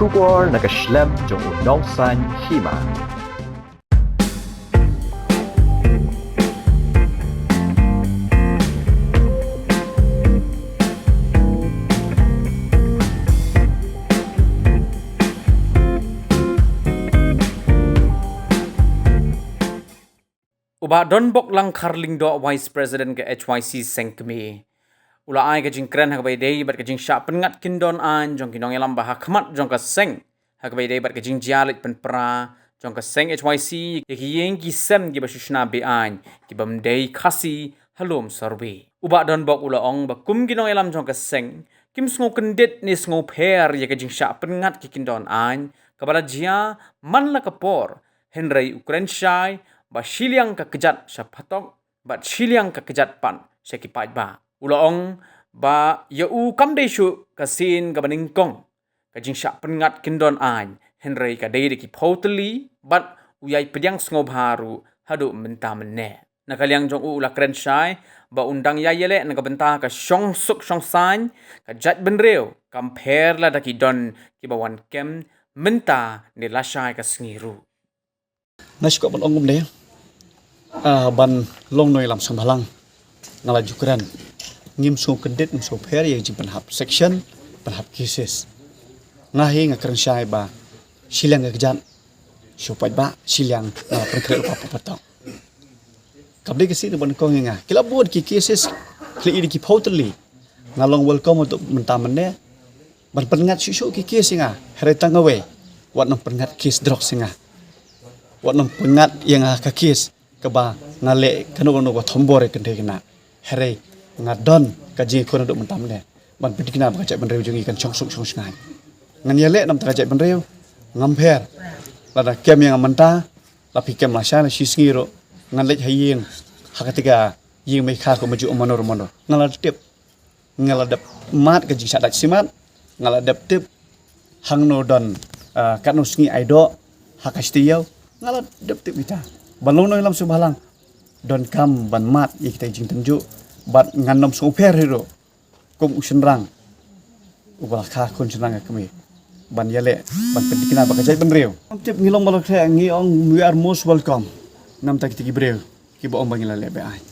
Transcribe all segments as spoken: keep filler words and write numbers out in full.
Khubor na ka shlem jong u nongsaiñ hima. U Bah Donbok Langkhar Lyngdoh, Vice President ka H Y C Seng Kmie, u la ai ka jingkren ha kaba ïadei bad ka jingshah pynngat kyndon aiñ jong ki nongïalam ba ha khmat jong ka seng ha kaba ïadei bad ka jingjia leit pynpra jong ka seng H Y C ïa ki ïing ki sem kiba shu shna be-aiñ kiba ym dei Khasi ha Lum Sorbie. U Bah Donbok u la ong ba kum ki nongïalam jong ka seng kim sngewkyndit ne sngewpher ïa ka jingshah pynngat ki kyndon aiñ kaba la jia man la ka por, hynrei u kren shai ba shiliang ka kjat sha phatok bad shiliang ka kjat pat sha ki paidbah. U la ong ba ïa u kam dei shuh ka sien kaba nyngkong ka jingshah pynngat kyndon aiñ, hynrei ka dei da ki phew tylli bad u ïai pdiang sngewbha ruh haduh mynta mynne. Na ka liang jong u, u la kren shai ba un dang ïai ïaleh na ka bynta ka shongsuk shongsaiñ ka jaitbynriew, kam pher lada ki don kiba wan kem mynta ne lashai ka sngi ruh. Na shuwa ban ong kumne, ah, ban long nongïalam sngewbhalang, nga la ju kren. Ngim sngewkyndit, ngim sngewpher ïa ka jingpynhap section, pynhap cases. Nga hi nga kren shai ba shiliang ka kjat sha u paidbah, shiliang nga la pynkhreh lypa pat phatok. Kam dei ka sien ba nyngkong ïa nga. Ki la bun ki cases, ki la ïa ki phew tylli. Nga long welcome haduh mynta mynne ban pynngat shuh shuh ki case ïa nga. Hynrei tang kawei, wat nym pynngat case drugs ïa nga. Wat nym pynngat ïa nga ka case kaba nga leh kano kano ka thombor ïa ka kynthei khynnah. Hynrei nga don ka jingïakhun haduh mynta mynne ban pynthikna ba ka jaitbynriew jong ngi kan shongsuk shongshngaiñ. Ngan ïaleh namar ka jaitbynriew, ngam pher. Lada kem ïa nga mynta, la phi kem lashai, la shisngi ruh ngan leit ha ïing, ha kata ka ïing meikha, kumjuh mano mano. Nga la tip, nga la dep mad ka jingshah dait simat, nga la dep tip hangno don, ah, katno sngi ai doh ha ka shi taïew, nga la dep tip kita. Ban long nongïalam sngewbhalang, donkam ban mad ïa kita ki jingtynjuh bad ngan nym sngewpher hi ruh kum u shynrang uba la kha khun shynrang ka kmie ban ïaleh ban pynthikna ba ka jaitbynriew. Tip ngi long ba la khreh, ngi ong we are most welcome. Namar kita ki briew kiba ong ba ngi la leh be-aiñ.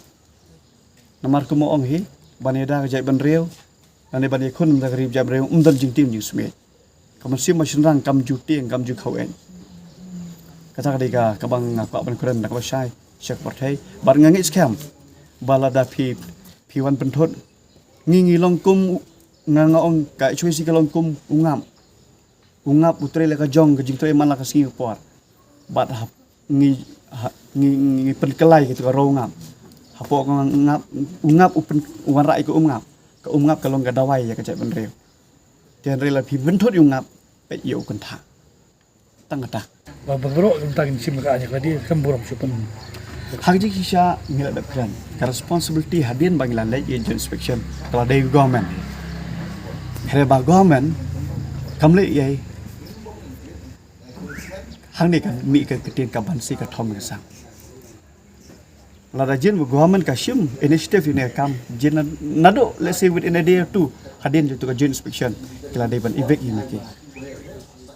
Namar kumba ong hi, ban ïada ka jaitbynriew lane ban ïakhun da ka ri jaitbynriew ym don jingtieng jingsmiej. Ka mynsiem ba shynrang kam ju tieng, kam ju khaw-eng. Kata ka dei ka, kaba nga kwah ban kren da kaba shai sha ka pyrthei. Bad nga ngeit skhem ba lada phi, phi wan pynthut, ngi, ngi long kum, nga, nga ong ka H Y C ka long kum u ngap. U ngap u trei la ka jong ka jingtrei man la ka sngi ka por. Bad hap ngi, ha, ngi, ngi, ngi pynkylla ïa kito ka roi u ngap. Hapoh ka ngap, u ngap u pyn, u wanrah ïa ka um ngap. Ka um ngap ka long ka dawai ïa ka jaitbynriew. Te hynrei la phi pynthut ïa u ngap, peit ïa u kynthah. Tang kata. Ba, ba baroh mynta ngin shim ka aiñ ka lade, kam burom shuh pat. Ha ka jingshisha ngi la dep kren. Ka responsibility hadien ba ngi la leit ïa joint inspection ka la dei government. Hynrei ba government kam leh ïa, hangne ka mih ka ktien ka ban si ka thom ka sang. Lada jin ba government ka shim initiative ïa kane ka kam, jin na, naduh, let's say, within a day or two hadien jong ka joint inspection, ki la dei ban evict ïa ki.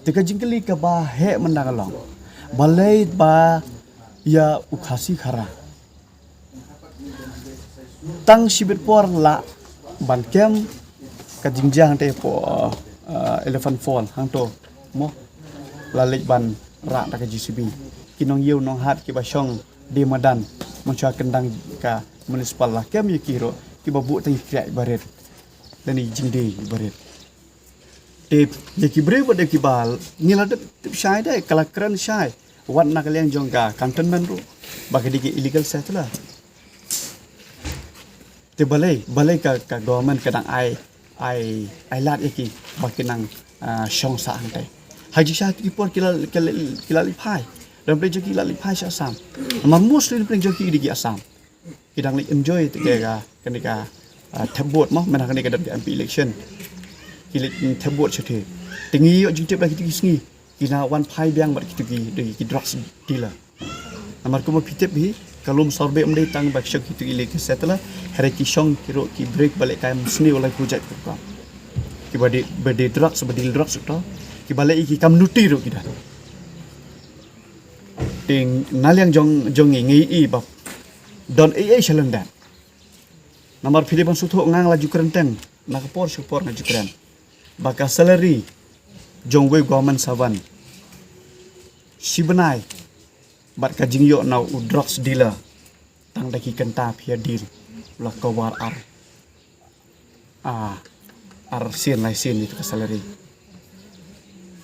Te ka jingkylli kaba heh mynta ka long, balei ba ïa u Khasi Khara tang shibit por lah ban kem ka jingjia hangtei hapoh, uh, Elephant Fall hangto mo, la leit ban rah da ka J C B. Ki nongïew nonghat kiba shong die madan mynshuwa kyndang ka municipal la kem ïa ki ruh, kiba buh tang ïa ki kriah barit lane jingdie barit. Te ïa ki briew ba dei kiba, ngi la dep tip shai de, ka la kren shai wat na ka liang jong ka cantonment ruh ba ki dei ki illegal settler. Te balei, balei ka, ka government ka dang ai, ai, ai lad ïa ki ba ki nang, ah, shong sah hangtei. Ha jingshisha ki por ki la, ki la, ki la leit phai. Don pdeng jong ki la leit phai sha Assam. Namar mostly pdeng jong ki dei ki Assam. Ki dang leit enjoy te ka, kane ka, ah, thep vote mo, mynta kane ka dang ka M P election. Ki leit thep vote shatei. Te ngi ïoh jingtip la kito ki sngi ki la wan phai biang bad kito ki, ki drugs dealer. Namar kumba phi tip hi, ka Lum Sorbie ym dei tang ba ki shong kito ki illegal settler, hynrei ki shong ki ruh ki briew ba lehkai mynsngi, u la ku jait ka kam. Kiba dei, ba dei drugs, ba deal drugs to. Ba leh ïa ki kam nuti ruh ki don. Te na liang jong jong ngi ngi i ba don ei ei shalyndet. Namar phi dei ban sngewthuh nga la ju kren teng na ka por sha ka por nga ju kren ba ka salary jong wei government servant shi bnai bad ka jingïoh na u drugs dealer tang da ki kynta phi ïa deal la cover ar, a, ar sien lai sien ïa ka salary.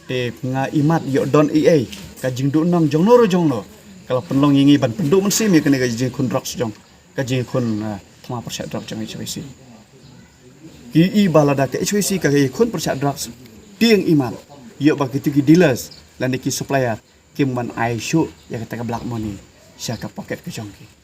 Te nga imat ïoh don ei ei ka jingduhnong jong no ruh jong no ka la pynlong ïa ngi ban pynduh mynsiem ïa kane ka jingkhun drugs jong ka jingkhun, ah, thma pyrshah drugs jong H Y C. Ki i ba lada ka H Y C ka ïakhun pyrshah drugs, te nga imat ïoh ba kito ki dealers lane ki supplier kim ban ai shuh ïa kata ka black money sha ka pocket ka jong ki.